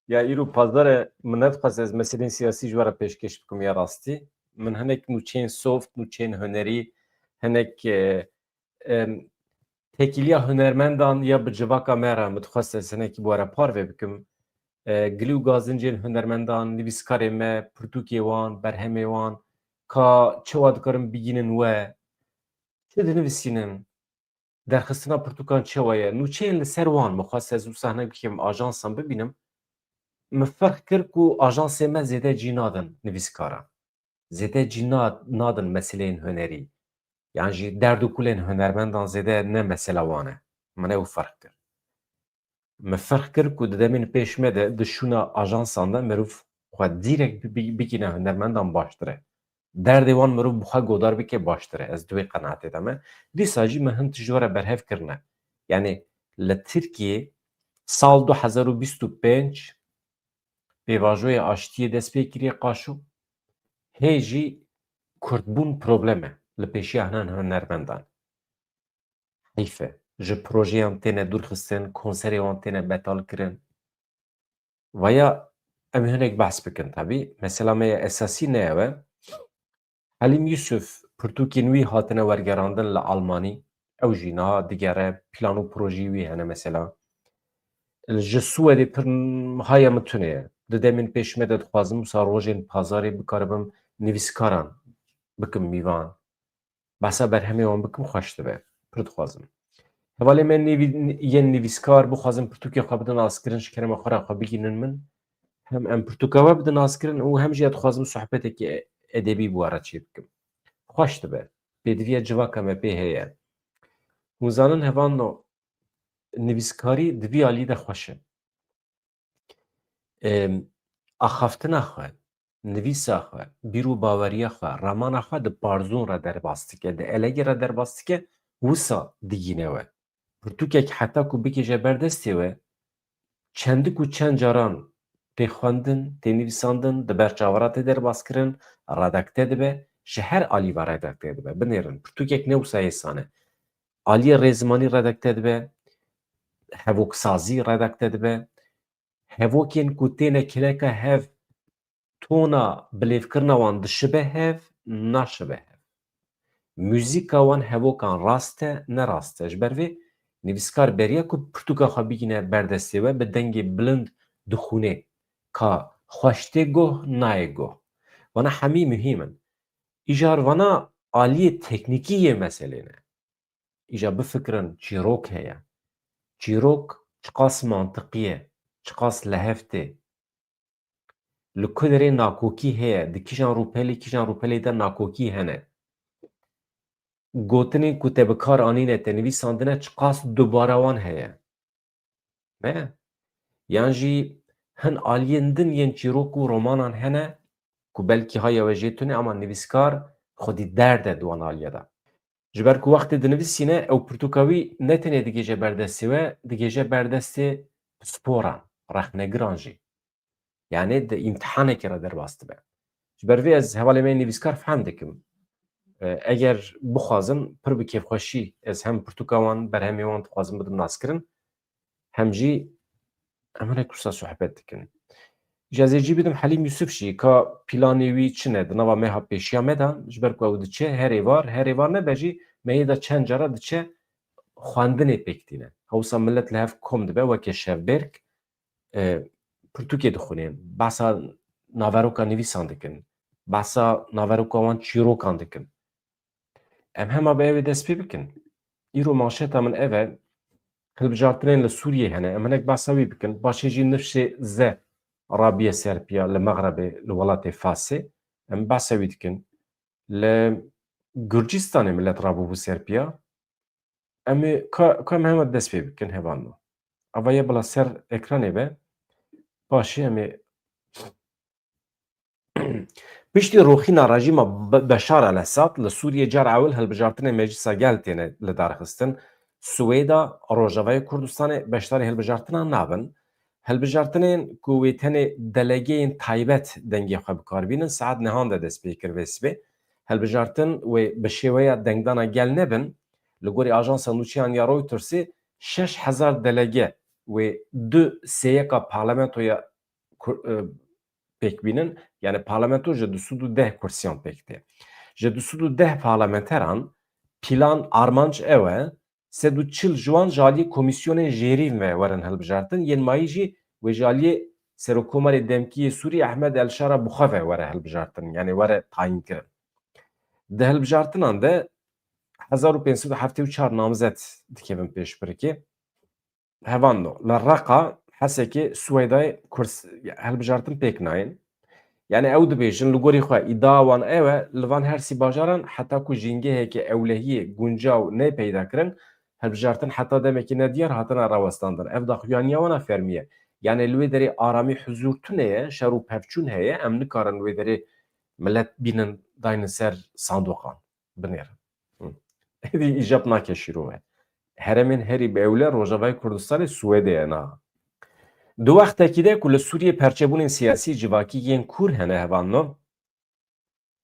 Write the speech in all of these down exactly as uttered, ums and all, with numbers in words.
Ya îro pazar e, min nedixwest ez meselên siyasî ji we re pêşkêş bikim ya rastî. Min hinek nûçeyên soft, nûçeyên hunerî, hinek, e, em, têkiliya hunermendan ya bi civaka me re min dixwest ez hinekî bi we re parve bikim. E, gilî û gazincên hunermendan, nivîskarê me, pirtûkê wan, berhemê wan, ka çawa dikarin bigînin we, çi dinivîsînin, derxistina pirtûkan çawa ye, nûçeyên li ser wan min xwest ez wisa hinek bikêm ajansan bibînim. Min ferq kir ku ajansê me zêde cî nadin nivîskaran. Zêde cî na-, nadin meseleyên hunerî. Yan jî derd û kulên hunermendan zêde ne mesela wan e. Min ew ferq kir. Min ferq kir ku di demên pêş me de di şûna ajansan de mirov xwe dîrek bi-, bi-, bigîne hunermendan baştir e. Derdê wan mirov bi xwe godar bike baştir e. Ez di wê qenaetê de me. Dîsa jî min hin tişt ji we re berhev kirine. Yanî li Tirkiyê sal du hezar û bîst û pênc pêvajoyê aştiyê dest pê kiriye qaşo. Hê jî kurdbûn problem e li pêşiya hinan hunermendan. Heyf e. Ji projeyan têne dûrxistin, konserê wan têne betal kirin. Vaya em ê hinek behs bikin tabî. Mesela me ya esasî ne ew e. Helîm Yusuf, pirtûkên wî hatine wergerandin li Almanî. Ew jî niha digere, plan û projeyê wî hene mesela. Ji Swedê pir haya min tune ye. Di demên pêş me de dixwazim wisa rojên pazarê bikaribim nivîskaran bikim mîvan. Behsa berhemê wan bikim xweş dibe. Pir dixwazim. Hevalê me nivî-, yên nivîskar bixwazin pirtûkê xwe bidin naskirin, ji kerema xwe re xwe bigînin min. Hem em pirtûka we bidin naskirin û hem jî ez dixwazim sohbetekî e-, edebî bi we re çêbikim. Xweş dibe. Pêdiviya civaka me pê heye. Hûn zanin hevalno, nivîskarî di vî alî de xweş e. Em, axaftina xwe, nivîsa xwe, bîr û baweriya xwe, ramana xwe di parzûn re derbas dike, di elegê re derbas dike, wisa digîne we. Pirtûkek heta ku bikêje ber destê we, çendik û çend caran tê xwendin, tê nivîsandin, di ber çavara tê derbaskirin, redakte dibe, ji her alî ve redakte dibe. Binêrin, pirtûkek ne wisa hêsan e. Aliyê rêzimanî redakte dibe, hevoksazî redakte dibe. Hevokên ku têne kileka hev, tona bilêvkirina wan dişibe hev, naşibe hev. Muzîka wan hevokan rast e, ne rast e. Ji ber vê nivîskar beriya ku pirtûka xwe bigîne ber destê we, bi dengê bilind dixûne. Ka xweş tê goh, nayê goh. Vana hemî muhîm in. Îcar vana aliyê teknîkî yê meselê ne. Îja bifikirin çîrok heye. Çîrok çiqas mantiqî ye, çiqas li hev tê. Li ku derê nakokî heye, di kîjan rûpelê, kîjan rûpelê de nakokî hene. Gotinên ku te bi kar anîne, te nivîsandine, çiqas dubara wan heye. Ne? Yan jî hin aliyên din yên çîrok û romanan hene ku belkî haya we jê tune, ama nivîskar xwedî derd e di wan aliye de. Ji ber ku wextê dinivîsîne, ew pirtûka wî ne tenê digêje ber destê we, digêje ber destê pisporan, rexnegiran jî. Yanî di îmtihanekê re derbas dibe. Ji ber vê ez hevalê me nivîskar fehm dikim. E, eger bixwazin, pir bi kêfxweşî ez hem pirtûka wan, berhemê wan dixwazim bidim naskirin, hem jî em hinek wisa sohbet dikin. Ji ez ê cî bidim Helîm Yusuf jî, ka planê wî çi ne di nava meha pêşiya me de, ji ber ku ew diçe her êvar, her êvar nebe jî mehê de çend cara diçe xwendinê pêk tîne. Hewsa milet li hev kom dibe weke şevbêrk, e, pirtûkê dixwînin, behsa naveroka nivîsan dikin, behsa naveroka wan çîrokan dikin. Em hema bi ew ê dest pê bikin. Îro manşeta min ev e, hilbijartinên li Sûriyê hene, em hinek behsa wî bikin. Paşê jî nifşê ze rabiye ser piya li Mexrebê, li welatê Fasê. Em behsa wî dikin. Li Gurcistanê milet rabûbû ser piya. Em ê ka, ka em hema dest pê bikin hevalno. Ava ye bila ser ekranê be. Paşê em ê Piştî rûxîna rejîma Be-, Beşar el-Esad li Sûriyê cara ewil hilbijartinên Meclisa Gel têne lidarxistin. Swêda, Rojavayê Kurdistanê beşdarî hilbijartina nabin. Hilbijartinên ku wê tenê delegeyên taybet dengê xwe bi kar bînin, saet nehan de dest pê kir vê sibê. Hilbijartin wê bi şêweya dengdana gel nebin. Li gorî ajansa nûçeyan ya Reutersê, şeş hezar delege wê du sêyeka parlamentoya ku-, e, pêk bînin. Yani parlamento ji du sed û deh kursiyan pêk tê. Ji du sed û deh parlamenteran plan, armanc ew e, sed û çil ji wan ji aliyê komîsyonên jêrîn ve werin hilbijartin, yên mayî jî wê ji aliyê Serokkomarê demkî yê Sûriyê Ehmed El Şara bi xwe ve were hilbijartin, yani were tayîn kirin. Di hilbijartinan de hezar û pênc sed û heftê û çar namzet dikevin pêşbirkê. Hevalno, li Reqa, Hesekê, Swêdayê kurs-, hilbijartin pêk nayên. Yani ew dibêjin, li gorî xwe îdia wan ew e, li van her sî bajaran heta ku jîngeheke ewlehiyê guncaw neyê peyda kirin, hilbijartin heta demekî nediyar hatine rawestandin. Ev daxuyaniya wan a fermî ye. Yani li wê derê aramî huzûr tune ye, şer û pevçûn heye, em nikarin li wê derê milet bînin daynin ser sandoqan. Binêrin. Hı. Êdî îcab nake şîrove. Herêmên herî bi ewle Rojavayê Kurdistanê Swêdê ye niha. Di wextekî de ku li Sûriyê perçebûnên siyasî civakî yên kûr hene hevalno,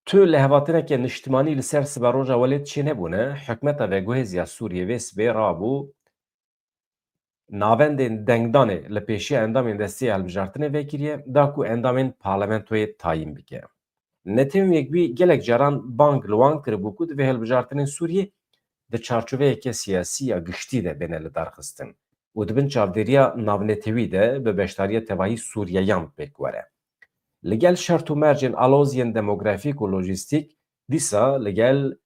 tu lihevhatineke niştimanî li ser siberoja welêt çênebûne, hikûmeta veguhêz ya Sûriyê vê sibê rabû navendên dengdanê li pêşiya endamên destê ya hilbijartinê vekiriye, da ku endamên parlamentoyê tayîn bike. Netewên Yekbûyî gelek caran bang li wan kiribû ku divê hilbijartinên Sûriyê di çarçoveyeke siyasî ya giştî de bêne lidarxistin û di bin çavdêriya navnetewî de bi beşdariya tevahî Sûriyeyan pêk were. Li gel şert û mercên aloz yên demografîk û lojîstîk, dîsa li gel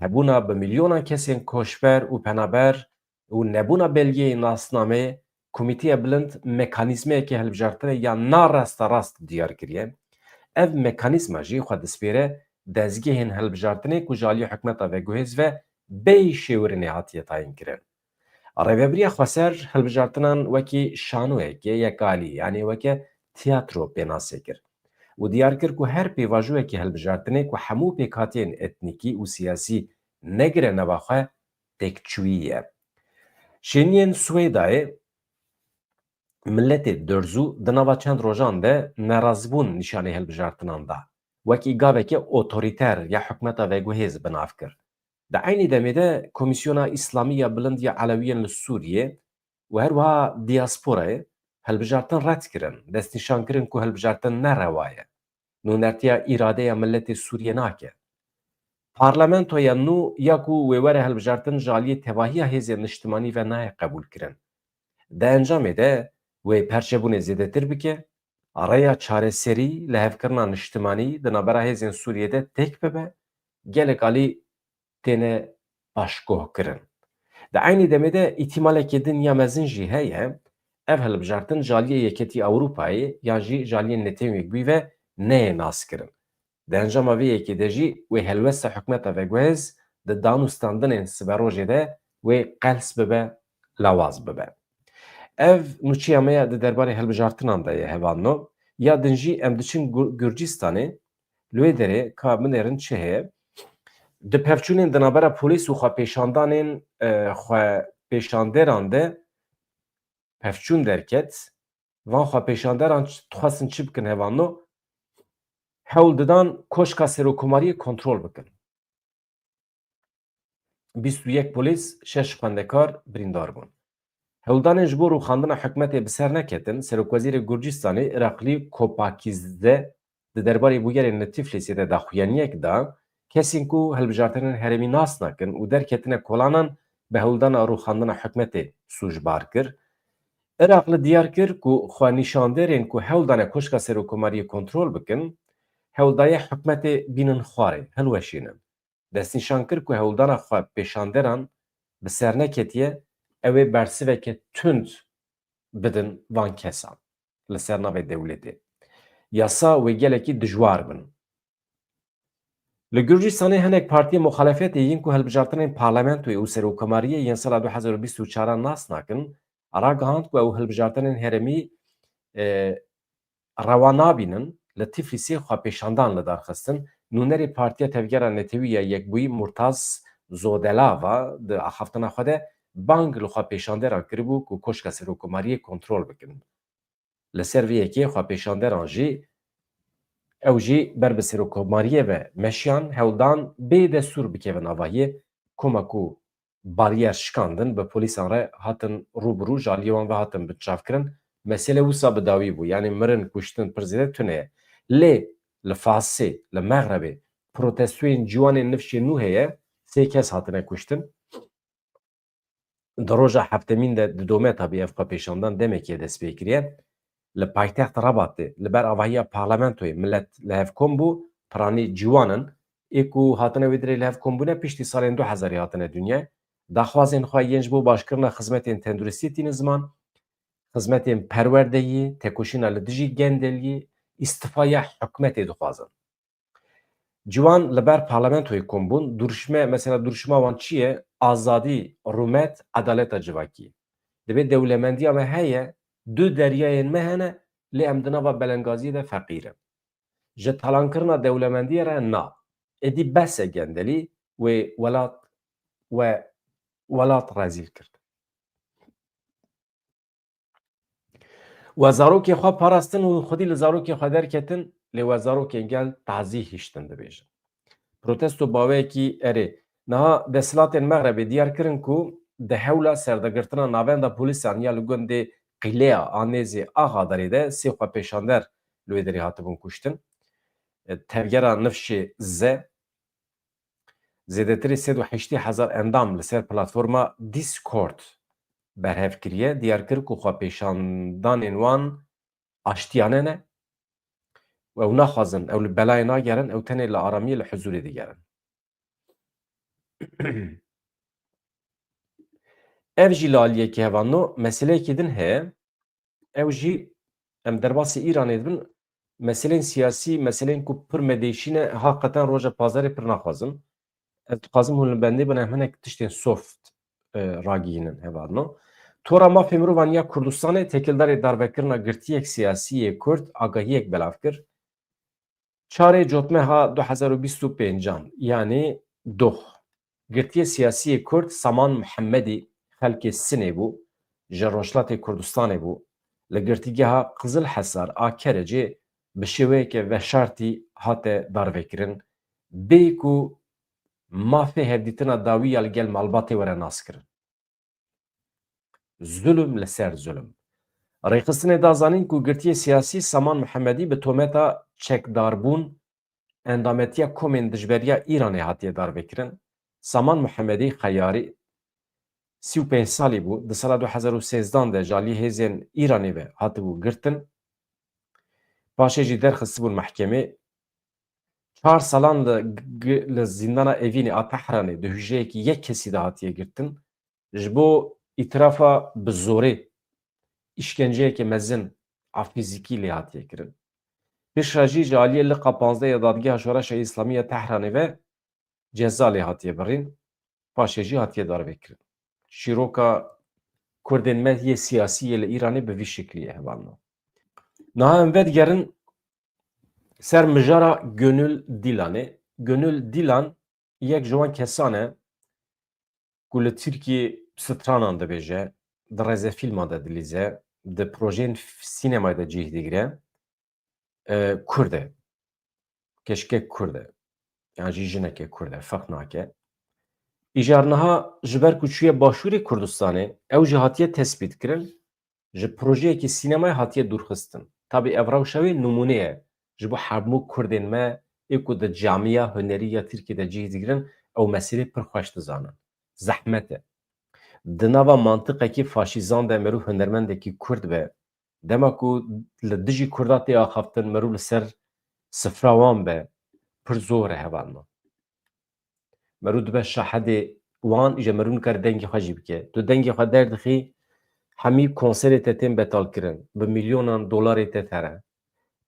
hebûna bi milyonan kesên koçber û penaber û nebûna belgeyê nasnameyê, Komîteya Bilind mekanîzmayeke hilbijartinê ya na rasterast diyar kiriye. Ev mekanîzma jî xwe dispêre dezgehên hilbijartinê ku ji aliyê hikûmeta veguhêz ve bêyî şêwirinê hatiye tayîn kirin. Rêvebiriya Xweser hilbijartinan wekî şanoyeke yekalî, yanî weke tiyatro pênasê kir û diyar kir ku her pêvajoyeke hilbijartinê ku hemû pêkhateyên etnîkî û siyasî negire nava xwe, têkçûyî ye. Şêniyên Swêdayê miletê durzû di nava çend rojan de nerazîbûn nîşanî hilbijartinan da. Wekî gaveke otorîter ya hikûmeta veguhêz bi nav kir. Di eynî demê de Komîsyona Îslamî ya Bilind ya Elewiyên li Sûriyê û her wiha diyasporayê hilbijartin red kirin, destnîşan kirin ku hilbijartin ne rewa ye. Nûnertiya îradeya miletê Sûriyê nake. Parlamentoya nû ya ku wê were hilbijartin ji aliyê tevahiya hêzên niştimanî ve nayê qebûlkirin. Di encamê de wê perçebûnê zêdetir bike, rêya çareserî, lihevkirina niştimanî di navbera hêzên Sûriyê de têk bibe, gelek alî têne paşguhkirin. Di eynî demê de îtîmaleke din ya mezin jî heye, ev hilbijartin ji aliyê Yeketî Ewropayê yan jî ji aliyê Netewên Yekbûyî ve neyê naskirin. Di encama vê yekê de jî wê helwesta hikûmeta veguhêz di danûstandinên siberojê de wê qels bibe, lawaz bibe. Ev nûçeya me ya di derbarê hilbijartinan de ye hevalno. Ya din jî em diçin Gur-, Gurcistanê, li wê derê ka binêrin çi heye. Di pevçûnên di navbera polîs û xwepêşandanên, e, xwepêşanderan de pevçûn derket. Van xwepêşanderan ç-, dixwestin çi bikin hevalno? Hewl didan koşka serokkomariyê kontrol bikin. Bîst û yek polîs, şeş xwendekar birîndar bûn. Hewldanên ji bo rûxandina hikûmetê bi ser neketin, Serokwezîrê Gurcistanê Îraqlî Kopakîzde di derbarê bûyerên li Tiflîsê de daxuyaniyek da, kesên ku hilbijartinên herêmî nas nakin û derketine kolanan bi hewldana rûxandina hikûmetê sûcbar kir. Îraqli diyar kir ku xwenîşanderên ku hewl dane koşka serokkomariyê kontrol bikin, hewl daye hikûmetê bînin xwarê, hilweşînin. Destnîşan kir ku hewldana xwepêşanderan bi ser neketiye, ew ê bersiveke tund bidin van kesan li ser navê dewletê. Yasa wê gelekî dijwar bin. Li Gurcistanê hinek partiyên muxalefetê yên ku hilbijartinên parlamentoyê û serokkomariyê yên sala du hezar û bîst û çaran nas nakin, ragihand ku ew hilbijartinên herêmî, e, rewa nabînin li Tiflîsê xwepêşandan li dar xistin. Nûnerê Partiya Tevgera Netewî ya Yekbûyî Murtaz Zodelava di axaftina xwe de bang li xwepêşanderan kiribû ku koşka serokkomariyê kontrol bikin. Li ser vê yekê xwepêşanderan jî, ew jî ber bi serokkomariyê ve meşiyan, hewldan bê destûr bikevin avahiyê, koma ku bariyer şikandin, bi polîsan re hatin rû bi rû, ji aliyê wan ve hatin binçavkirin, Mesele wisa bi dawî bû. Yanî mirin, kuştin pir zêde tune ye. Lê li Fasê, li Mexrebê protestoyên ciwanên nifşê nû heye, sê kes hatine kuştin. Di roja heftemîn de didome tabî ev xwepêşandan demekê dest pê kiriye. Li paytext Rabatê li ber avahiya parlamentoyê millet li hev kom bû, piranî ciwan in, ê ku hatine wê dirê li hev kom bûne piştî salên du hezarî hatine dinyê. Daxwazên xwe yên ji bo başkirina xizmetên tenduristî tînin ziman, xizmetên perwerdeyî, tekoşîna li dijî gendeliyê, îstifa ya hikûmetê dixwazin. Ciwan li ber parlamentoyê kom bûn. Duruşme, mesela duruşma wan çi ye? Azadî, rûmet, edaleta civakî. Dibê dewlemendiya me heye, du deryayên me hene, lê em di nava belengaziyê de feqîr in. Ji talankirina dewlemendiyê re na. Êdî bes e gendelî, wê welat, we welat rezîl kir. We zarokê xwe parastin û xwedî li zarokê xwe derketin, lê we zarokên gel tazî hiştin dibêjin. Protesto baweyekî erê. Niha desthilatên Mexrebê diyar kirin ku di hewla serdegirtina navenda polîsan ya li gundê Qîleya a nêzî Axadarê de sê xwepêşander li wê derê hatibûn kuştin. Tevgera nifşê ze Zêdetirî sed û heştê hezar endam li ser platforma Discord berhev kiriye. Diyar kir ku xwepêşandanên wan aştiyane ne. Ew naxwazin, ew li belayê nagerin, ew tenê li aramiyê, li huzûrê digerin. Ev jî li aliyekî hevalno meseleyekî din heye. Ew jî, em derbasî Îranê dibin, meselên siyasî, meselên ku pir medêşî ne, haqeten roja pazarê pir naxwazim. Ez dixwazim hûn li bendê bin, em hinek tiştên soft, e, ragihînin hevalno. Tora Mafê Mirovan ya Kurdistanê, têkildarê darvekirina girtiyek siyasî yê Kurd agahiyek belav kir. Çarê Cotmeha du hezar û bîst û pêncan, yanî doh. Girtiyê siyasî yê Kurd Saman Muhemmedî xelkê Sinê bû, ji Rojhilatê Kurdistanê bû. Li girtîgeha Qizil Hesar a Kerecê bi şêweyeke veşartî hate darvekirin, bê ku mafê hevdîtina dawî ya li gel malbatê were naskirin. Zulm li ser zulm. Rêxistinê da zanîn ku girtiyê siyasî Saman Muhemmedî bi tometa çekdarbûn endametiya komên dijberiya Îranê hatiye darvekirin. Saman Muhemmedî Xeyarî sî û pênc salî bû. Di sala du hezar û sêzdan de ji alî hêzên Îranê ve hatibû girtin. Paşê jî derxistibûn mehkemê. Çar salan li, g-, li zîndana Evînê a Tehranê di hûjeyekî yek kesî de hatiye girtin. Ji bo îtirafa bi zorê îşkenceyeke mezin a fîzîkî lê hatiye kirin. Piştre jî ji aliyê liqa panzdeh ya Dadgeha Şoreşa Îslamî ya Tehranê ve ceza lê hatiye birîn, paşê jî hatiye darvekirin. Şîroka Kurdên me yê siyasî yê li Îranê bi vî şiklî ye hevalno. Niha em vedigerin ser mijara Gönül Dilanê. Gönül Dilan yek ji wan kesan e ku li Tirkiyê stranan dibêje, di rêzefîlman de dilîze, di projeyên f-, sînemayê de cih digire. E, Kurd e. Keşkek Kurd e. Yan jî jineke Kurd e, ferq nake. Îcar niha ji ber ku çûye Başûrê Kurdistanê, ew jî hatiye tespît kirin, ji projeyekî sînemayê hatiye dûrxistin. Tabî ev rewşa wê nimûne ye ji bo hemû Kurdên me ê ku di camiya hunerî ya Tirkiyê de cih digirin, ew meselê pir xweş dizanin. Zehmet e. Di nava mantiqekî faşîzan de meriv hunermendekî Kurd be, dema ku li dijî Kurda tê axaftin, meriv li ser sifra wan be, pir zor e hevalno. Meriv dibe şahidê wan, îja meriv nikare dengê xwe jî bike. Tu dengê xwe derdixî, hemî konserê te tên betalkirin, bi milyonan dolarê te tere.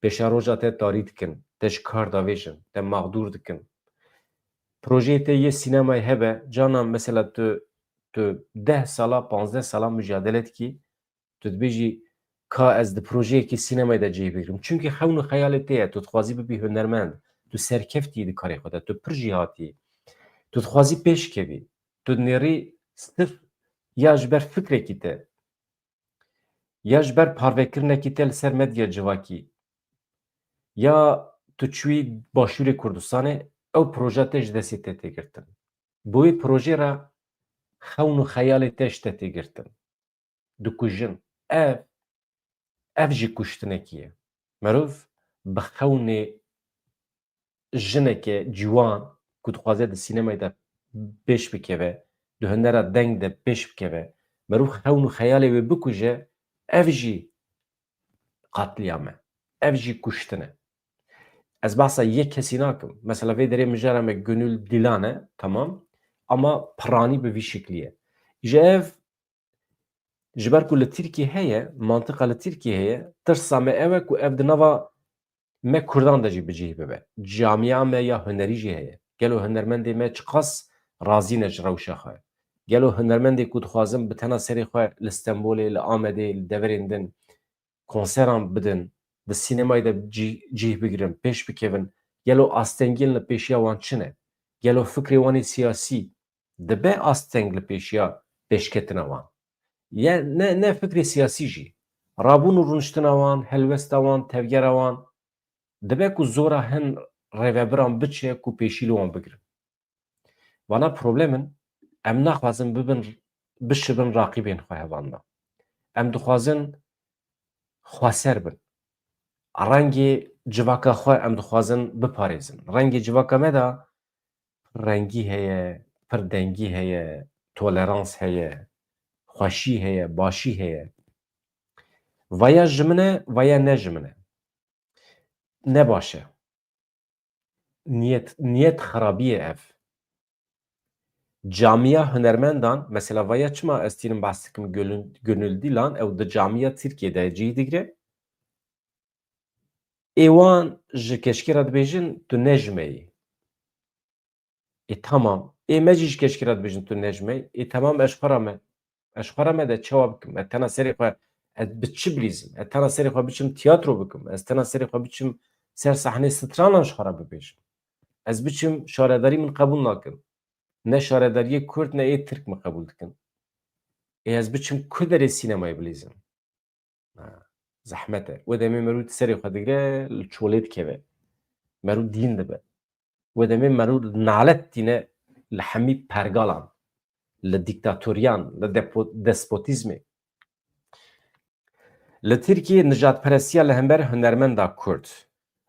Pêşeroja te tarî dikin, te ji kar davêjin, te mexdûr dikin. Projeyê te yê sînemayê hebe, canan mesela tu, tu deh sala, panzdeh sala mujadele dikî, tu dibêjî ka ez di projeyekî sînemayê de cih bigrim. Çimkî xewn û xeyalê te ye, tu dixwazî bibî hunermend, tu serkeftî di karê xwe de, tu pir jîhatî, tu dixwazî pêş kevî, tu dinêrî sirf ya ji ber fikrekî te, ya ji ber parvekirinekî te li ser medya civakî, ya tu çûyî Başûrê Kurdistanê, ew proja te ji destê te tê girtin. Bi wê projê re xewn û xeyalê te ji te tê girtin. Dikujin. Ev Ev jî kuştinekî ye. Merov bi xewnê jineke ciwan ku dixwaze di sînemayê de pêş bikeve, di hunera deng de pêş bikeve, merov xewn û xeyalê wê bikuje, ev jî qatliyam e. Ev jî kuştin e. Ez behsa yek kesî nakim. Mesela vê derê mijara me Gönül Dilan e, tamam. Ama piranî bi vî şiklî ye. Îja ev ji ber ku li Tirkiyê heye, mantiqa li Tirkiyê heye, tirsa me ew e ku ev di nava me Kurdan de jî bi cih bibe. Camiya me ya hunerî jî heye. Gelo hunermendê me çiqas razî ne ji rewşa xwe? Gelo hunermendê ku dixwazin bi tena serê xwe li Stenbolê, li Amedê, li deverên din konseran bidin, di sînemayê de cî-, cih bigirin, pêş bikevin, gelo astengiyên li pêşiya wan çi ne? Gelo fikrê wan ê siyasî dibe asteng li pêşiya pêşketina wan? Ye ne, ne fikrê siyasî jî. Rabûn û rûniştina wan, helwesta wan, tevgera wan dibe ku zora hin rêvebiran biçe ku pêşî li wan bigirin. Vana problem in, em naxwazin bibin, bişibin raqîbên xwe hevalna. Em dixwazin xweser bin. Rengê civaka xwe em dixwazin biparêzin. Rengê civaka me de pir rengî heye, pir dengî heye, tolerans heye, xweşî heye, başî heye. Vaya ji min e, vaya ne ji min e. Ne baş e. Niyet, niyet xirabî ye ev. Camiya hunermendan, mesela vaya çima ez tînim behs dikim Gönül, Gönül Dilan, ew di camiya Tirkiyê de cih digire. Ê wan ji keşkê re dibêjin, tu ne ji me yî. Ê tamam. Ê me jî ji keşkê re dibêjin, tu ne ji me yî. Ê temam, ez ji xwe re me. Ez ji xwe re me de çawa bikim? Ez tena serê xwe, ez bi çi bilîzim? Ez tena serê xwe biçim tiyatro bikim? Ez tena serê xwe biçim ser sahnê stranan ji xwe re bibêjim? Ez biçim şaredarî min qebûl nakin. Ne şaredariyê Kurd ne ê Tirk min qebûl dikin. Ê ez biçim ku derê sînemayê bilîzim? Ha, zehmet e. We demê merû serê xwe digire, li çolê dikeve. Merû dîn dibe. We demê merû nalet tîne li hemî pergalan, li dîktatoriyan, li depo-, despotîzmê. Li Tirkiyê nijadperestiya li hember hunermenda Kurd.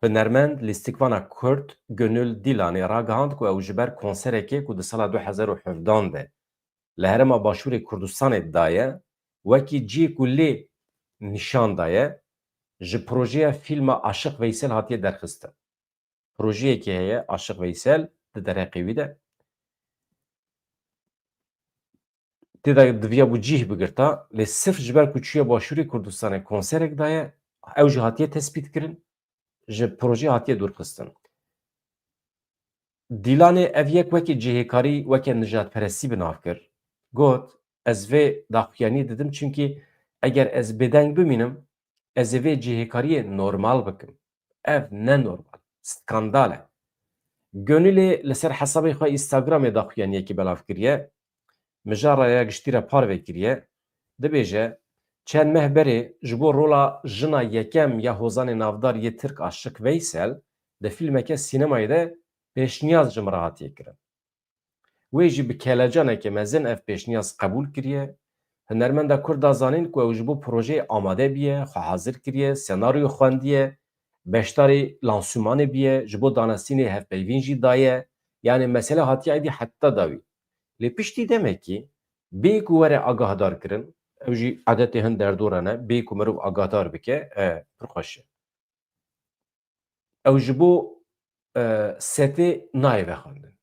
Hunermend, lîstikvana Kurd Gönül Dilanê ragihand ku ew ji ber konserekê ku di sala du hezar û hevdan de li Herêma Başûrê Kurdistanê daye, wekî cihê ku lê nîşan daye, ji projeya fîlma Aşiq Veysel hatiye derxistin. Projeyekê heye, Aşiq Veysel, di derheqê wî de. Tê de diviya bû cih bigirta, lê sirf ji ber ku çûye Başûrê Kurdistanê konserek daye, ew jî hatiye tespît kirin, ji projeyê hatiye dûrxistin. Dîlanê ev yek wekî cihêkarî, weke nijadperestî bi nav kir. Got, ez vê daxuyaniyê didim, çimkî eger ez bêdeng bimînim, ez ê vê cihêkariyê normal bikim. Ev ne normal, skandal e. Gönülê li ser hesabê xwe Instagramê daxuyaniyekî belav kiriye. Mijara ya giştî re parve kiriye. Dibêje, çend meh berê ji bo rola jina yekem ya hozanê navdar yê Tirk Aşiq Veysel di fîlmeke sînemayê de pêşniyaz ji min re hatiye kirin. Wê jî bi kelecaneke mezin ev pêşniyaz qebûl kiriye. Hunermenda Kurd da zanîn ku ew ji bo projeyê amade bûye, xwe hazir kiriye, senaryo xwendiye, beşdarî lansûmanê bûye, ji bo danasînê hevpeyvîn jî daye. Yanî mesele hatiye êdî heta dawî. Lê piştî demekî bê ku were agahdar kirin, ew jî edetê hin derdora ne, bê ku mirov agahdar bike, e, pir xweş e. Ew ji bo, e, setê nayê vexwendin.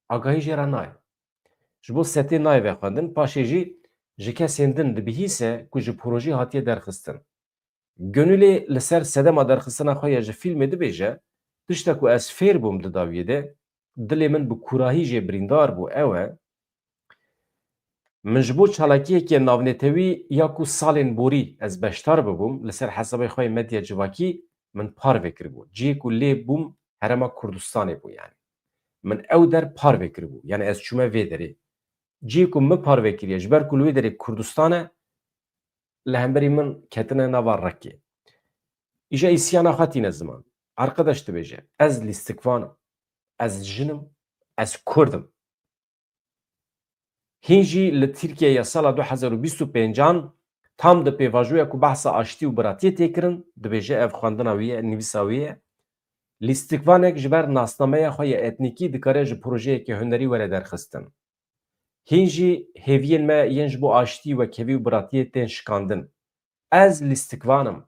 Agahî jê re nayê. Ji bo setê nayê vexwendin, paşê jî ji kesên din dibihîse ku ji projeyê hatiye derxistin. Gönülê li ser sedema derxistina xwe ya ji fîlmê dibêje, tişta ku ez fêr bûm di dawiyê de, dilê min bi kûrahî jê birîndar bû, ew e, min ji bo çalakiyeke navnetewî ya ku salên borî ez beşdar bibûm, li ser hesabê xwe yê medya civakî min parve kiribû. Cihê ku lê bûm Herêma Kurdistanê bû yanî. Min ew der parve kiribû. Yanî ez çûme vê derê. Cihê ku min parve kiriye, ji ber ku li wê derê Kurdistan e, li hemberî min ketine nava rekê. Îja îsyana xwe tîne ziman. Arqedeş dibêje, ez lîstikvan im, ez jin im, ez Kurd im. Hîn jî li Tirkiye ya sala du hezar û bîst û pêncan Tam di pêvajoya ku behsa aştî û biratiyê tê kirin, dibêje ev xwendina wî ye, nivîsa wî ye. Lîstikvanek ji ber nasnameya xwe ya etnîkî dikare ji projeyeke hunerî were derxistin. Hîn jî hêviyên me yên ji bo aştî, wekhevî û biratiyê tên şikandin. Ez lîstikvan im,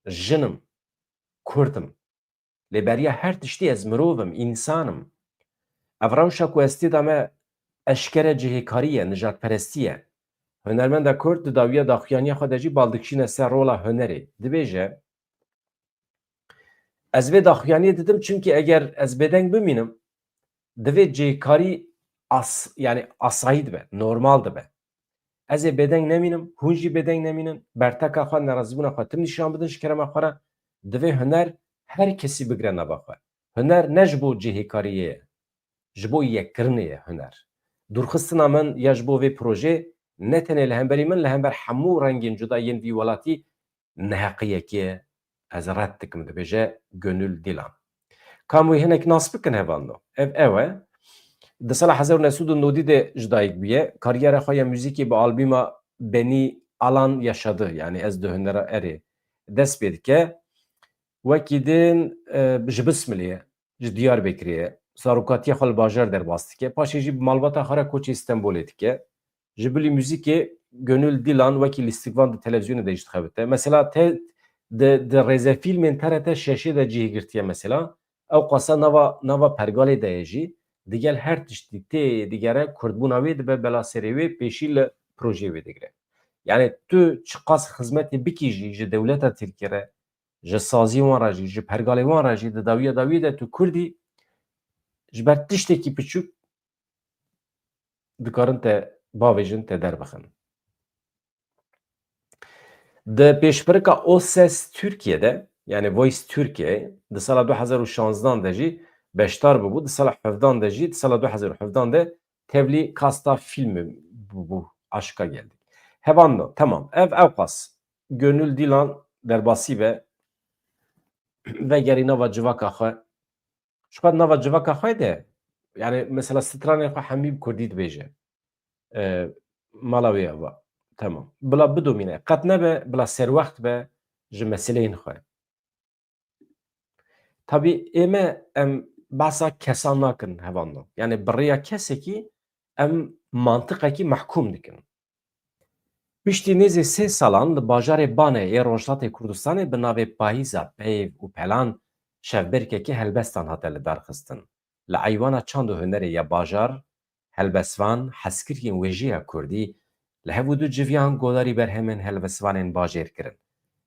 jin im, kurd im. Lê beriya her tiştî ez mirov im, însan im. Ev rewşa ku ez tê de me eşkere cihêkarî ye, nijadperestî ye. Hunermenda Kurd di dawiya daxuyaniya xwe de jî bal dikişîne ser rola hunerê. Dibêje, ez vê daxuyaniyê didim, çimkî eger ez bêdeng bimînim, divê cihêkarî as-, yani asayî dibe, normal dibe. Ez ê bêdeng nemînim, hûn jî bêdeng nemînin, berteka xwe, nerazîbûna xwe tim nîşan bidin ji kerema xwe re. Divê huner her kesî bigire nava xwe. Huner ne ji bo cihêkariyê ye, ji bo yekkirinê ye huner. Dûrxistina min ya ji bo vê projê ne tenê li hemberî min, li hember hemû rengên cuda yên vî welatî neheqiyekê ye, ez red dikim, dibêje Gönül Dilan. Kam wî hinek nas bikin hevando? Ev ew e. Di sala hezar û neh sed û nodî de ji dayik bûye. Kariyera xwe ya muzîkê bi albûma Beni Alan Yaşadı, yani Ez Di Hunera Erê, dest pê dike. Wekî din, e, ji Bismilê ye, ji Diyarbekirê ye. Zarokatiya xwe li bajar derbas dike. Paşê jî bi malbata xwe re koçê Stenbolê dike. Ji bilî muzîkê Gönül Dilan wekî lîstikvan di televîzyonê de jî dixebite. Mesela te di, di rêzefîlmên T R T şeşê de cihê girtiye mesela. Ew qasa nava, nava pergalê de ye jî. Digel her tiştî tê digere, kurdbûna wê dibe bela serê wê, pêşî li projeyê wê digire. Yani tu çiqas xizmetê bikî jî ji dewleta Tirkiyê re, ji saziyê wan re jî, ji pergalê wan re jî di dawiya dawiyê de tu kurdî ji ber tiştekî piçûk dikarin te bavêjin, te derbixin. Di pêşbirika O Ses Türkiye de, yani Voice Türkiye, di sala du hezar û şanzdan de jî beşdar bûbû, di sala hevdan de jî, di sala du hezar û hevdan de tevlî kasta fîlmê bûbû, Aşka Geldik. Hevando, temam. Ev ewqas Gönül Dilan derbasî be, vegerî nava civaka xwe. Ji xwe nava civaka xwe de, yani mesela stranên xwe hemî bi kurdî dibêje. E, mala wê ava. Tamam. Bila bidomîne. Qet nebe, bila serwext be ji meseleyên xwe. Tabî ê me em behsa kesan nakin hevando. Yani bi rêya kesekî em mantiqekî mehkûm dikin. Piştî nêzî sê salan li bajarê Banê yê Rojhilatê Kurdistanê bi navê Payîza Peyv û Pelan şevbêrkekî helbestan hate lidarxistin. Li eywana çand û hunerê ya bajar, helbestvan, hezkiriyên wêjeya kurdî, li hev û du civiyan godarî berhemên helbestvanên bajêr kirin.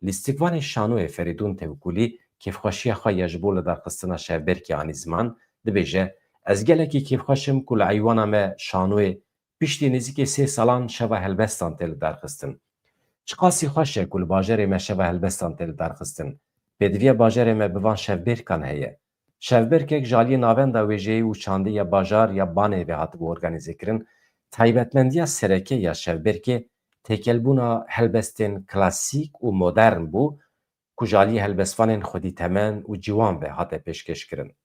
Lîstikvanê şanoyê Ferîdûn Tewkulî kêfxweşiya xwe ya ji bo lidarxistina şevbêrkê anî ziman, dibêje, ez gelekî kêfxweş im ku li eywana me şanoyê piştî nêzîkî sê salan şeva helbestan tê lidarxistin. Çiqasî xweş e ku li bajarê me şeva helbestan tê lidarxistin. Pêdiviya bajarê me bi van şevbêrkan heye. Şevbêrkek ji aliyê Navenda Wêjeyî û Çandê ya bajar ya Banê ve hatibû organîzekirin. Taybetmendiya sereke ya şevbêrkê têkelbûna helbestên klasîk û modern bû ku ji aliyê helbestvanên xwedî temen û ciwan ve hate pêşkêşkirin.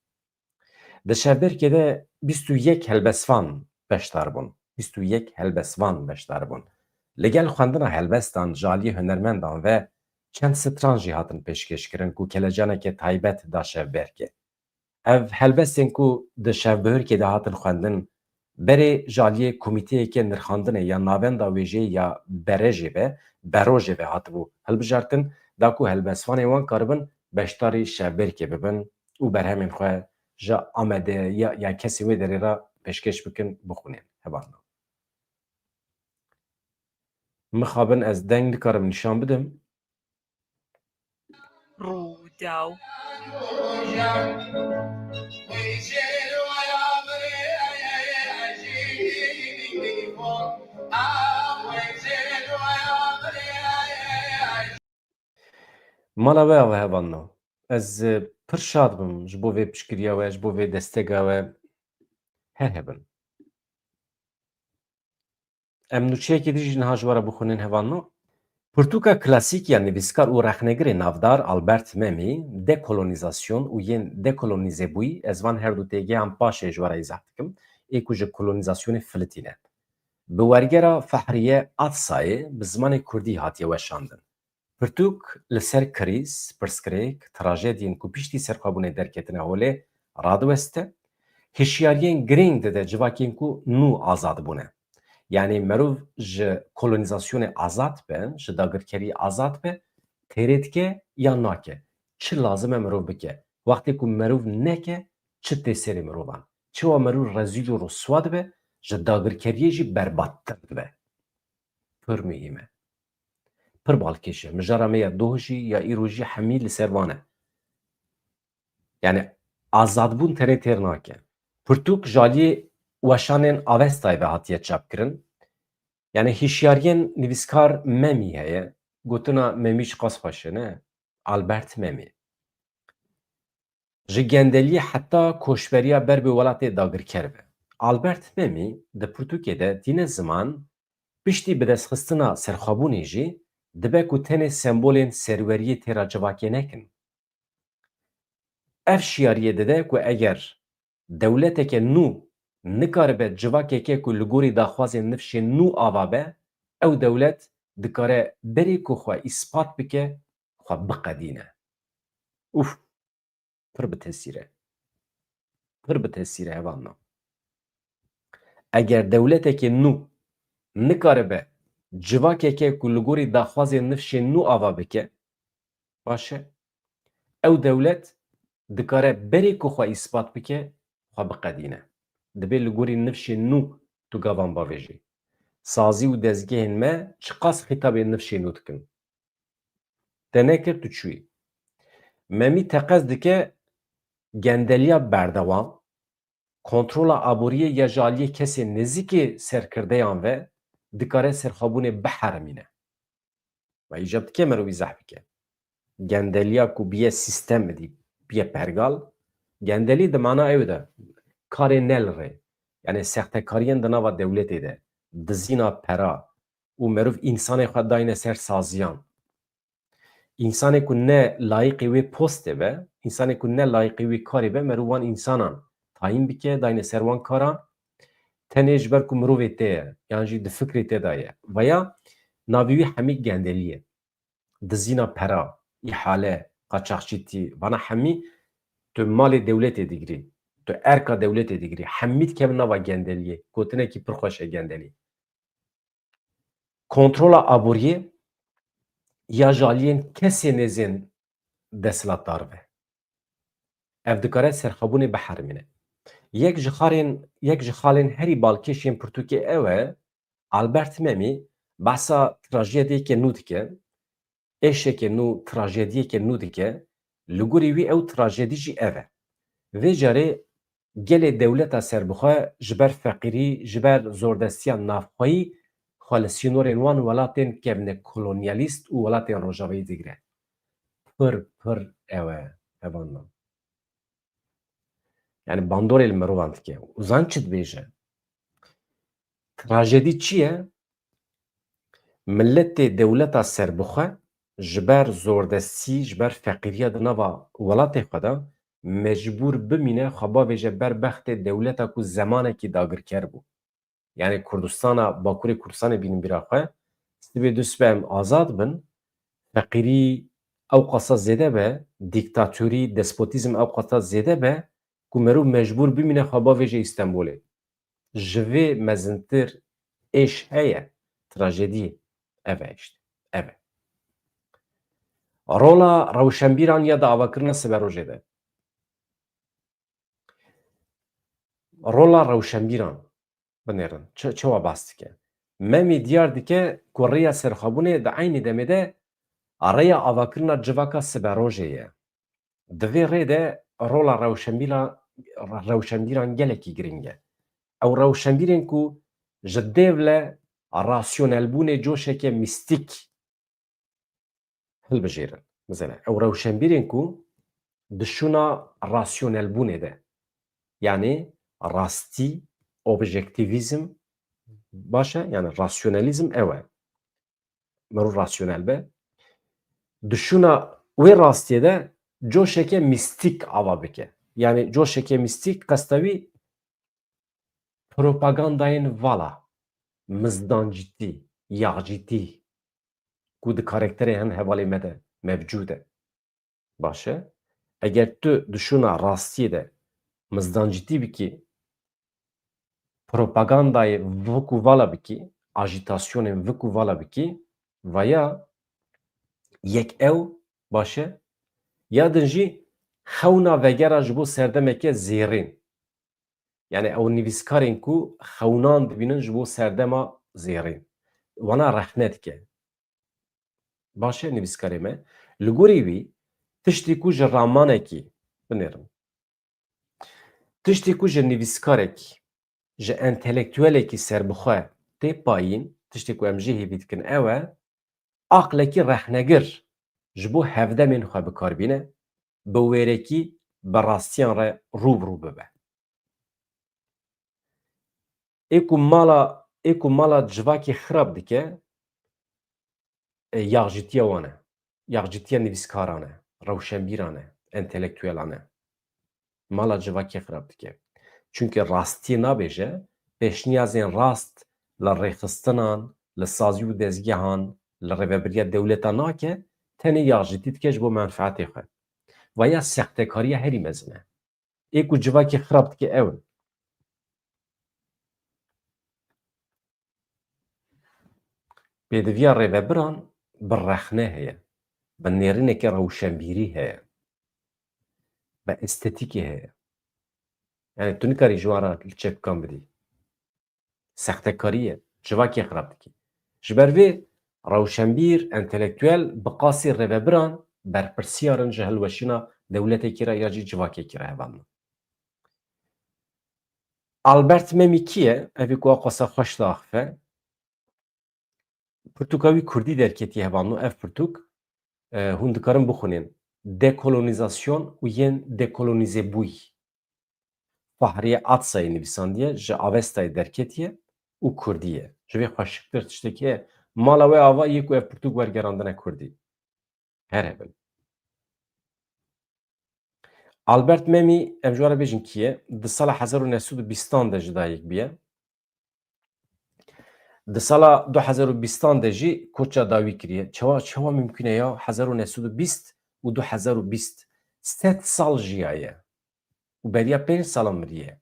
Di şevbêrkê de bîst û yek helbestvan beşdar bûn. Bîst û yek helbestvan beşdar bûn. Li gel xwendina helbestan ji aliyê hunermendan ve çend stran jî hatin pêşkêşkirin ku kelecaneke taybet da şevbêrkê. Ev helbestên ku di şevbihurkê de hatin xwendin, berê ji aliyê komîteyeke nirxandinê ya Navenda Wêjeyê ya Berejê ve, Berojê ve hatibû hilbijartin, da ku helbestvanên wan karibin beşdarî şevbêrkê bibin û berhemên xwe ji Amedê ya, ya kesên wê derê re pêşkêş bikin, bixwînin. Hevando. Mixabin ez deng nikarim nîşan bidim. Rûdaw. Mala we ava hevalno. Ez, e, pir şad bim ji bo vê piştgiriya we, ji bo vê destega we. Her hebin. Em nûçeyekê din jî niha ji we re bixwînin hevalno. Pirtûka klasîk ya nivîskar û rexnegirê navdar Albert Memî, Dekolonîzasyon û yên Dekolonîzebûyî, ez van her du têgehan paşê ji we re îzah dikim, ê ku ji kolonîzasyonê filitîne. Bi wergera Fehriye Atsayê bi zimanê kurdî hatiye weşandin. Pirtûk li ser krîz, pirsgirêk, trajediyên ku piştî serxwebûnê derketine holê radiweste, hişyariyên girîng dide civakên ku nû azad bûne. Yanî merov ji kolonîzasyonê azad be, ji dagirkeriyê azad be, têrê dike ya nake. Çi lazim e merov bike? Wextê ku merov neke, çi tê serê mirovan? Çawa merov rezîl û riswa dibe, ji dagirkeriyê jî berbattir dibe? Pir muhîm e. Pir balkêş e. Mijara me ya doh jî, ya îro jî hemî li ser van e. Yanî azadbûn tenê têr nake. Pirtûk ji aliyê weşanên Avestayê ve hatiye çapkirin. Yanî hişyariyên nivîskar Memî heye. Gotina Memî çiqas xweş e, ne? Albert Memî. Ji gendeliyê heta koçberiya ber bi welatê dagirker be. Albert Memî di pirtûkê de tîne ziman, piştî bidestxistina serxwebûnê jî dibe ku tenê sembolên serweriyê têra civakê nekin. Ev şiyariyê dide ku eger dewleteke nû nikaribe civakeke ku li gorî daxwazên nifşên nû ava be, ew dewlet dikare berê ku xwe îspat bike, xwe biqedîne. Ûf! Pir bi tesîr e. Pir bi tesîr e hevalno. Eger dewleteke nû nikaribe civakeke ku li gorî daxwazên nifşên nû ava bike, baş e, ew dewlet dikare berê ku xwe îspat bike, xwe biqedîne. Dibê li gorî nifşên nû tu gavan bavêjî. Sazî û dezgehên me çiqas xîtabê nifşên nû dikin? Te nekir, tu çûyî. Memî teqez dike gendeliya berdewam, kontrola aboriyê ya ji aliyê kesên nêzîkî serkirdeyan ve dikare serxwebûnê biherimîne. Ve îcab dike merov îzah bike. Gendeliya ku biye sîstem dî, biye pergal, gendelî di mana ew de karê ne li rê, yanî sextekariyên di nava dewletê de, dizîna pera û merov însanê xwe dayne ser saziyan. Însanê ku ne layiqê wê postê be, însanê ku ne layiqê wê karê be, merov wan însanan tayîn bike, dayne ser wan karan, tenê ji ber ku mirovê te ye, yan jî di fikrê te de ye. Veya navê wî hemî gendelî ye. Dizîna pera, îhale, qaçaxçîtî, vana hemî tu malê dewletê digirî, tu erka dewletê digirî, hemî dikevin nava gendeliyê. Gotinekî pir xweş e gendelî. Kontrola aboriyê ya ji aliyên kesê nêzên desthilatdar ve. Ev dikare serxwebûnê biherimîne. Yek ji xalên, yek ji xalên herî balkêş yên pirtûkê ew e, Albert Memî behsa trajediyeke nû dike, êşeke nû, trajediyeke nû dike, li gorî wî ew trajedî jî ev e. Vê carê gelê dewleta serbixwe ji ber feqîrî, ji ber zordestiya navxweyî xwe li sînorên wan welatên kevnekolonyalîst û welatên rojavayî digire. Pir, pir ew e, hevalno. Yanî bandorê li mirovan dike. Û zan çi dibêje? Trajedî çi ye? Miletê dewleta serbixwe ji ber zordestî, ji ber feqîriya di nava welatê xwe de mecbûr bimîne, xwe bavêje ber bextê dewleta ku zemanekî dagirker bû. Yanî Kurdistana, Bakurê Kurdistanê bînin bîra xwe, sibê du sibe em azad bin, feqîrî ew qasa zêde be, dîktatorî, despotîzm ew qasa zêde be ku merov mecbûr bimîne xwe bavêje Îstenbolê. Ji vê mezintir êş heye, trajediyê ev e işte, ev e. Rola rewşenbîran ya di avakirina siberojê de. Rola rewşenbîran binêrin. Çi, çawa bas dike? Memî diyar dike ku rêya serxwebûnê di eynî demê de rêya avakirina civaka siberojê ye. Di vê rê de rola rewşenbîra-, rewşenbîran gelekî girîng e. Ew rewşenbîrên ku ji dêv le rasyonelbûnê coşeke mîstîk hilbijêrin. Mesela, ew rewşenbîrên ku di şûna rasyonelbûnê de, yanî rastî, objektîvîzm, baş e, yanî rasyonelîzm ew e. Mero rasyonel be. Di şûna wê rastiyê de coşeke mîstîk ava bike. Yanî coşeke mîstîk qesta wî propagandayên vala. mizdancîtî, yaxcîtî ku di karakterê hin hevalê me de mevcûd e. Baş e. Eger tu di şûna rastiyê de mizdancîtî bikî, propagandayê vik û vala bikî, ajîtasyonên vik û vala bikî, vaya yek ew baş e, ya din jî xewna vegera ji bo serdemeke zêrîn. Yani ew nivîskarên ku xewnan dibînin ji bo serdema zêrîn. Wana rexne dike. Baş e nivîskarê me. Li gorî wî tiştî ku ji ramanekî binêrin. Tiştî ku ji nivîskarekî, ji entelektuelekî serbixwe tê payîn, tiştê ku em jê hêvî dikin ew e, aqlekî rexnegir ji bo hevdemên xwe bi kar bîne, bi wêrekî bi rastiyan re rû bi rû bibe. Ê ku mala, ê ku mala civakê xirab dike, e, yaxjîtiya wan e. Yaxjîtiya nivîskaran e, rewşenbîran e, entelektuelan e. Mala civakê xirab dike. Çunke rastiyê nabêje, pêşniyazên rast li rêxistinan, li sazî û dezgehan, li rêvebiriya dewleta nake, tenê yaxjîtî dike ji bo menfeetê xwe. Vaya sextekariya herî mezin e. Ê ku civakê xirab dike ew in. Pêdiviya rêvebiran bi rexne heye, bi nêrîneke rewşenbîrî heye, bi estetîkê heye. Yani tu nikarî ji wan re li çepkan bidî. Sextekarî ye, civakê xirab dikî. Ji ber vê rewşenbîr, entelektuel bi qasî rêvebiran berpirsiyar in ji hilweşîna dewletekî re ya jî civakekî re hevalno. Albert Memî kî ye? Evî ku aqasa xweş diaxife. Pirtûka wî kurdî derketiye hevalno. Ev pirtûk, e, hûn dikarin bixwînin. Dekolonîzasyon û yên dekolonîzebûyî. Fahriye Atsayê nivîsandiye, ji Avestayê derketiye û kurdî ye. Ji vê xweşiktir tiştekî heye? Mala we ava yê ku ev pirtûk wergerandine kurdî. Her hebin. Albert Memî, em ji we re bêjin kî ye? Di sala hezar û neh sed û bîstan de ji dayik bûye. Di sala du hezar û bîstan de jî koça dawî kiriye. Çawa, çawa mimkun e ya? Hezar û neh sed û bîst û du hezar û bîst. Sed sal jiyaye. Û beriya pênc salan miriye.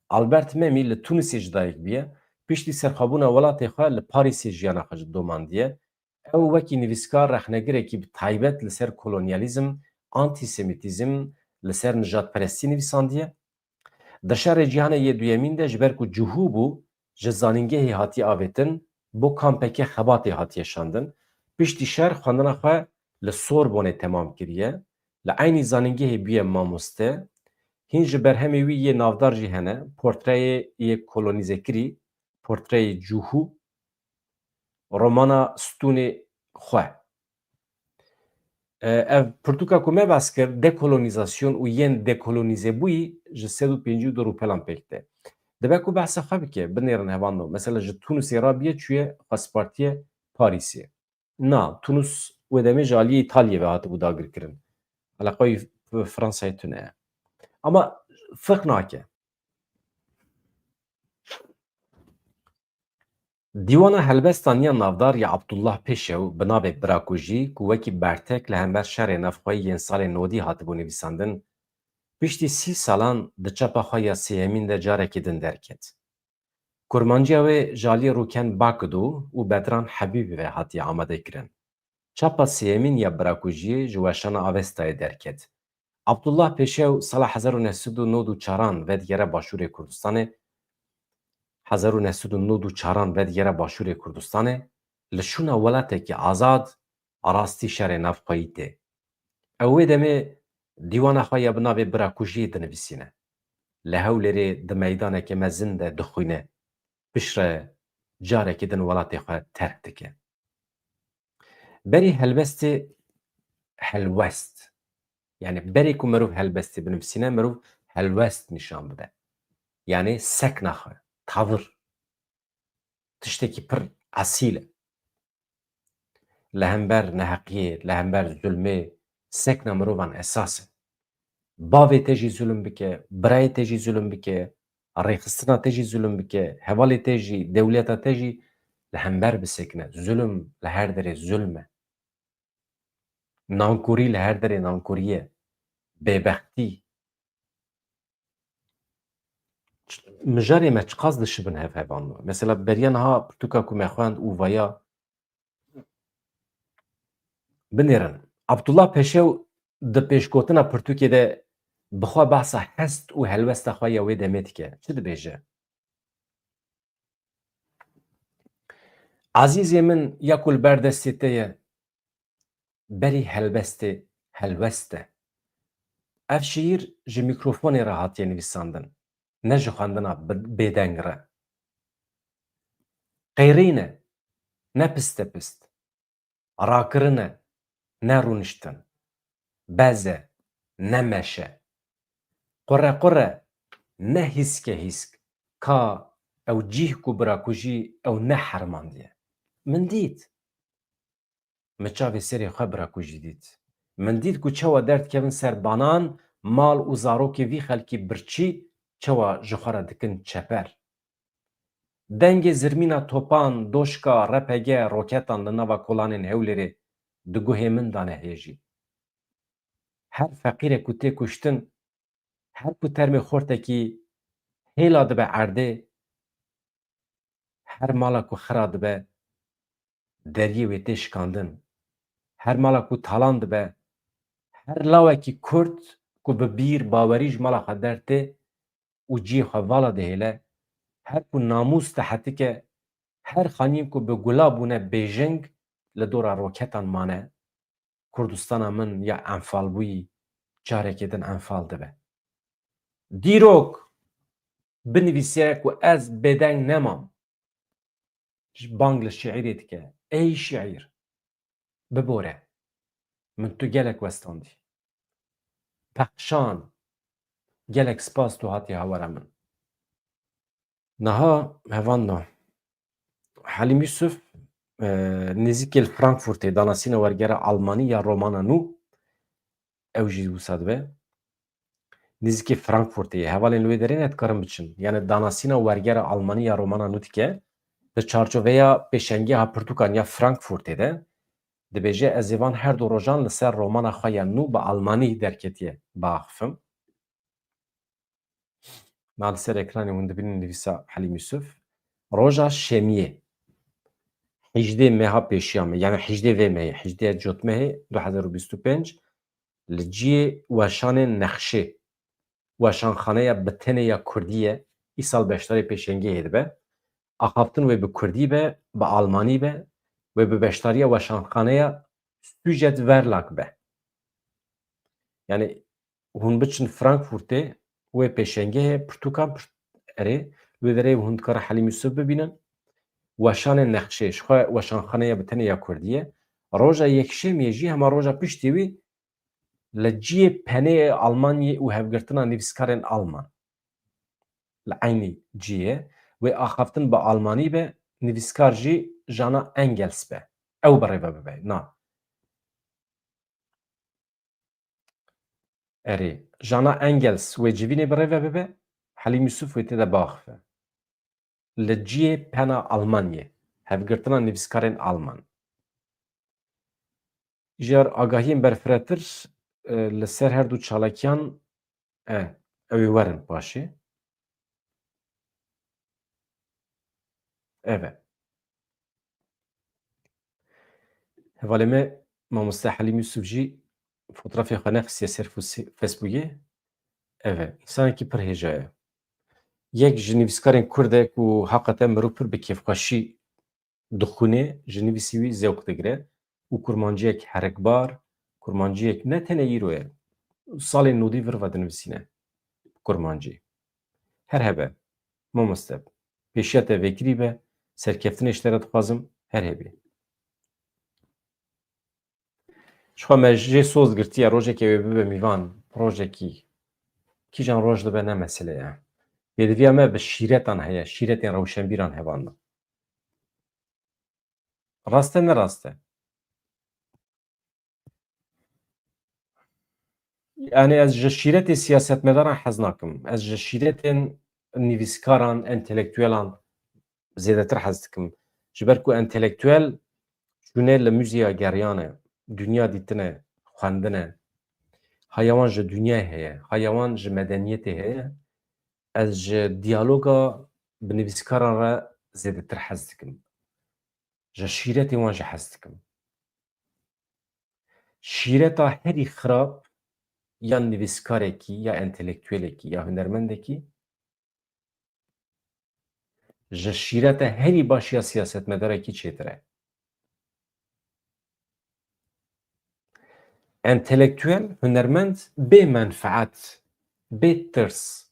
Albert Memî li Tunisê ji dayik bûye. Piştî serxwebûna welatê xwe li Parîsê jiyana xwe ji domandiye. Ew wekî nivîskar rexnegirekî bi taybet li ser kolonyalîzm, antîsemîtîzm, li ser nijadperestî nivîsandiye. Di Şerê Cîhanê yê Duyemîn de ji ber ku cihû bû, ji zanîngehê hatiye avêtin, bo kampeke xebatê hatiye şandin. Piştî şer xwendina xwe li Sorbonê temam kiriye. Li eynî zanîngehê bûye mamoste. Hîn ji berhemê wî yê navdar jî hene, portreyê yê kolonîzekirî, portreyê cihû, romana Stûnê Xwe. E, ev pirtûka ku me behs kir, dekolonîzasyon û yên dekolonîzebûyî ji sed û pêncî û du rûpelan pêk tê. Dibe ku behsa xwe bike, binêrin hevalno. Mesela ji Tunisê rabiye çûye xwespîpartiye Parîsê. Na, Tunus wê demê ji aliyê Îtalyê ve hatibû dagirkirin. Eleqa wî bi Fransayê tune ye. Ama ferq nake. Dîwana helbestan ya navdar ya Abdullah Pêşew bi navê Birakujî ku wekî bertek li hember şerê navxweyî yên salên nodî hatibû nivîsandin, piştî sî salan di çapa xwe ya sêyemîn de carekî din derket. Kurmanciya wê ji aliyê Rûken Bakdo û Bedran Hebîbî ve hatiye amadekirin. Çapa sêyemîn ya Birakujiyê ji Weşana Avestayê derket. Abdullah Pêşew sala hezar û neh sed û nod û çaran vedigere Başûrê Kurdistanê, hezar û neh sed û nod û çaran vedigere Başûrê Kurdistanê, li şûna welatekî azad, a rastî şerê navxweyî tê. Ew wê demê dîwana xwe ya bi navê Birakujiyê dinivîsîne. Li Hewlêrê di meydaneke mezin de dixwîne. Piştre carekî din welatê xwe terk dike. Berî helbestê helwest. Yani berê ku merov helbestê binivîsîne, merov helwest nîşan bide. Yani sekna xwe, tavir. Tiştekî pir esîl e. Li hember neheqiyê, li hember zulmê sekna mirovan esas e. Bavê te jî zulm bike, birayê te jî zulm bike, rêxistina te jî zulm bike, hevalê te jî, dewleta te jî li hember bisekine. Zulm li her derê zulm e. Nankorî li her derê nankorî ye. Bêbextî. Mijarê me çiqas dişibin hev hevan. Mesela beriya niha pirtûka ku me xwend û vaya binêrin. Abdullah Peşew di pêşgotina pirtûkê de bi xwe behsa hest û helwesta xwe ya wê demê dike. Çi dibêje? Ezîzê min, ya ku li ber destê te ye, berî helbestê helwest e. Ev şiîr ji mîkrofonê re hatiye nivîsandin, ne ji xwendina bi-, bêdeng re. Qêrîn e, ne pistepist. Rakirin e, ne rûniştin. Bez e, ne meş e. Qure qure, ne hîske hîsk. Ka ew cîh ku bira ku jî ew nehermandiye. Min dît. Min çavê serê xwe bira ku jî dît. Min dît ku çawa derdikevin ser banan, mal û zarokê vî xelkî birçî çawa ji xwe re dikin çeper. Dengê zirmîna topan, doşka, R P G, roketan li nava kolanên Hewlêrê di guhê min de ne hêjî. Her feqîrek ku tê kuştin, her ku termê xortekî hêla dibe erdê, her mala ku xira dibe, deriyê wê tê şikandin. Her mala ku talan dibe, her lawekî Kurd ku bi bîr, bawerî ji mala xwe dertê û cihê xwe vala dihêle, her ku namûs dihetike, her xanîm ku bi gula bûne bêjing li dora roketan mane, Kurdistana min ya enfalbûyî carekê din enfal dibe. Dîrok binivîse ku ez bêdeng nemam. Ji bang li şiîrê dike. Ey şiîr, bibore. Min tu gelek westandî. Pexşan. Gelek spas tu hatî hawara min. Niha hevan da. Helîm Yusuf, e, nêzîkê li Frankfurtê danasîna wergera Almanî ya romana nû, ew jî wisa dibe. Nêzîkê Frankfurtê ye. Hevalên li wê derê ne dikarin biçin. Yani danasîna wergera Almanî ya romana nû dike. Di çarçoveya pêşengeha pirtûkan ya Frankfurtê de dibêje, ez ê van her du rojan li ser romana xwe ya nû bi Almanî derketiye biaxifim. Na li ser ekranê hûn dibînin nivîsa Helîm Yusuf. Roja Şemiyê. Hejdê meha pêşiya me, yani hejdê vê mehê, hejdê cotmehê du hezar û bîst û pênc, li ciyê weşanên nexşê, weşanxaneya bi tenê ya Kurdî ye, îsal beşdarê pêşengehê dibe. Axaftin wê bi Kurdî be, bi Almanî be, wê bi beşdariya weşanxaneya Sujet Verlag be. Yani hûn biçin Frankfurtê, wê pêşengehê pirtûkan pir-, erê, wê derê hûn dikare Helîm Yusuf bibînin. Weşanê nexşê, ji xwe weşanxaneya bi tenê ya Kurdî ye. Roja Yekşemiyê jî hema roja piştî wî li ciyê penê Almanyê û hevgirtina nivîskarên Alman. Li eynî ciyê wê axaftin bi Almanî be, nivîskar jî Jana Engels be. Ew birêve bibe. Na. Erê, Jana Engels wê civînê birêve bibe, Helîm Yusuf wê tê de biaxife. Li ciyê pena Almanyê, hevgirtina nivîskarên Alman. Ji agahiyên berfiretir, e, li ser her du çalakiyan, e, ew ê werin paşê. Ev e. Hevalê me, mamoste Helîm Yusuf jî fotoğrafê xwe nexistiye ser fos-, Facebookê. Ev e. Însanekî pir hêja ye. Yek ji nivîskarên Kurd e ku heqeten mirov pir bi kêfxweşî dixwîne, ji nivîsî wî zewq digire û kurmanciyek herikbar, kurmanciyek ne tenê îro ye, salên nodî vir ve dinivîsîne kurmancî. Her hebe, mamoste, pêşiya te vekirî be, serkeftinê ji te re dixwazim, her hebî. Ji xwe me jê soz girtiye, rojekê wê bibe mîvan, rojekî. Kîjan roj dibe ne mesele ye. Pêdiviya me bi şîretan heye, şîretên rewşenbîran hevan de. Rast e, ne rast e? Yani ez ji şîretê siyasetmedaran hez nakim. Ez ji şîretên nivîskaran, entelektuelan zêdetir hez dikim. Ji ber ku entelektuel çûne li muzeya geriyan e, dinya dîtine, xwendine. Haya wan ji dinyayê heye, haya wan ji medeniyetê heye. Ez ji diyaloga bi nivîskaran re zêdetir hez dikim. Ji şîretê wan jî hez dikim. Şîreta herî xirab ya nivîskarekî, ya entelektuelekî, ya hunermendekî ji şîreta herî baş ya siyasetmedarekî çêtir e. Entelektuel, hunermend bê menfaet, bê tirs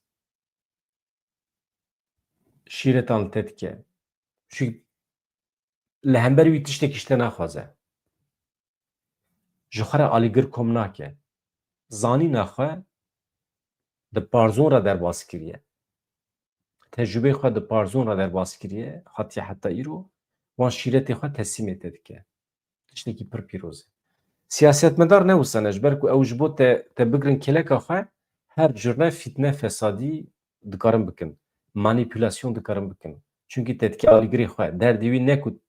şîretan li te dike. Çi li hember wî tiştekî ji te naxwaze. Ji xwe re alîgir kom nake. Zanîna xwe di parzûn re derbas kiriye. Tecrûbeyê xwe di parzûn re derbas kiriye, hatiye heta îro, wan şîretê xwe teslîmê te dike. Tiştekî pir pîroz e. Siyasetmedar ne wisa ne, ji ber ku ew ji bo te, te bigrin kêleka xwe, her cure fîtne, fesadî dikarin bikin. Manîpulasyon dikarin bikin. Çunkî te dike alîgirê xwe. Derdê wî ne ku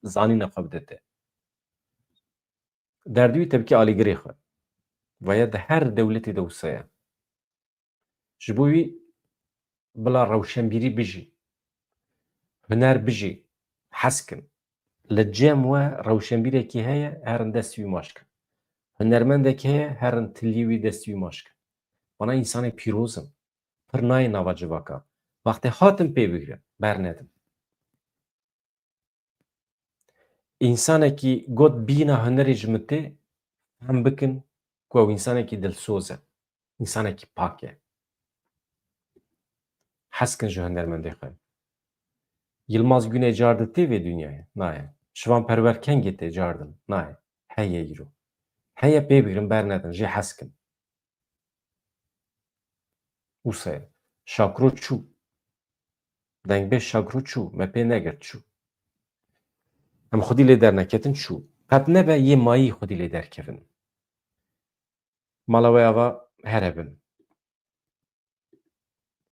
zanîna xwe bide te. Derdê wî te bike alîgirê xwe. Vaya di her dewletê de wisa ye. Ji bo wî bila rewşenbîrî bijî. Huner bijî. Hez kin. Li cem we rewşenbîrekî heye, herin destî wî maç kin. Hunermendek heye, herin tiliyê wî destî wî maç kin. Vana însanê pîroz in. Pir nayê nava civaka. Wextê hatin pê bigrin, bernedin. Însanekî got bîna hunerê ji min tê, fehm bikin ku ew însanekî dilsoz e, însanekî pak e. Hez kin ji hunermendê xwe. Yilmaz Güney car di tê vê dinyayê? Nayê. Şivan Perwer kengê tê car din? Nayê. Heye îro. Heye pê bigrin, bernedin, jê hez kin. Wisa ye. Şakro çû. Dengbêj Şakro çû. Me pê negirt çû. Em xwedî lê derneketin çû. Qet nebe yê mayî xwedî lê derkevin. Mala we ava here bin.